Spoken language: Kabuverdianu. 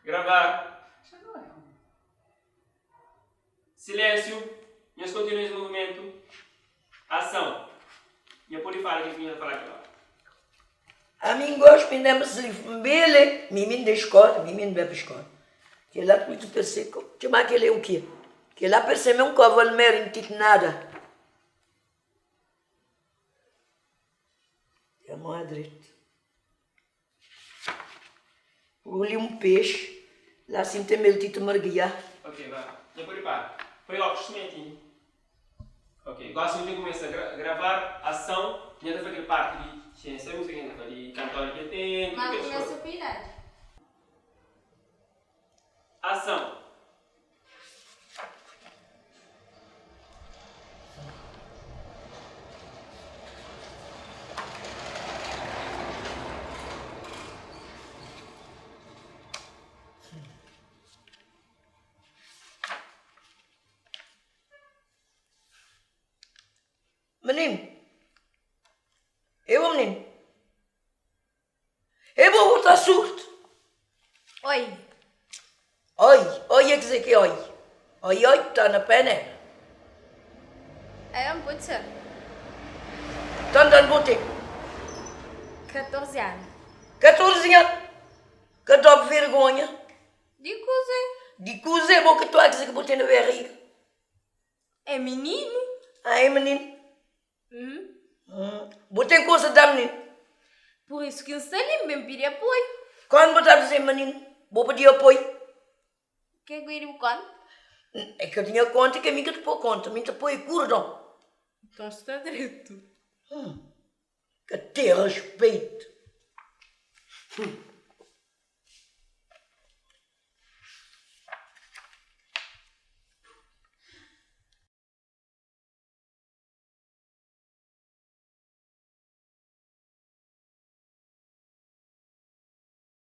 Gravar. Silénsiu. Nhos kontinua es muvimentu. Ason. Nha pode fala kel ki nha ta fala kel ora. Ami N gosta mi lembra si N bele mi mi N da skola mi mi N bai pa skola kela ku ta perse txoma kela é o ke kela perse mi é un kova almera N tite nada é mó dretu Li un pexi la sin ten mel ti ta marguiá. Ok, ba. Nha pode para. Poi óculos simenti. Ok, gosi nu ten kumesa gra gravar ason. Nha ta fla kel parti di siensia, mi sa ken ta fla di kantori ki el ten, tudu Ma kes kumesa koza. ku idadi. Ason. Mininu, e bo mininu. E bo bu ta surdu. Oi. Oi, oi é kuzê ki é oi? Oi, oi ta na pé nela. É, N pode ser. Tantu anu bo ten? 14 anu. 14 anu? Ka ta vergonha? Di kuzê? Di kuzê bo ki ta kuzê ki bo ten na barriga? É mininu. Ah, é mininu. Bo ten koza da mininu. Pur isu ki N sta li, N ben pidi apoiu. Kandu bo ta dize mininu, bo pidi apoiu. Ke ku i di bu konta? É ka di nha konta, ke mi ka ta poi konta, mi ta poi kurdon. Nton sta dretu. Ka ten respeito.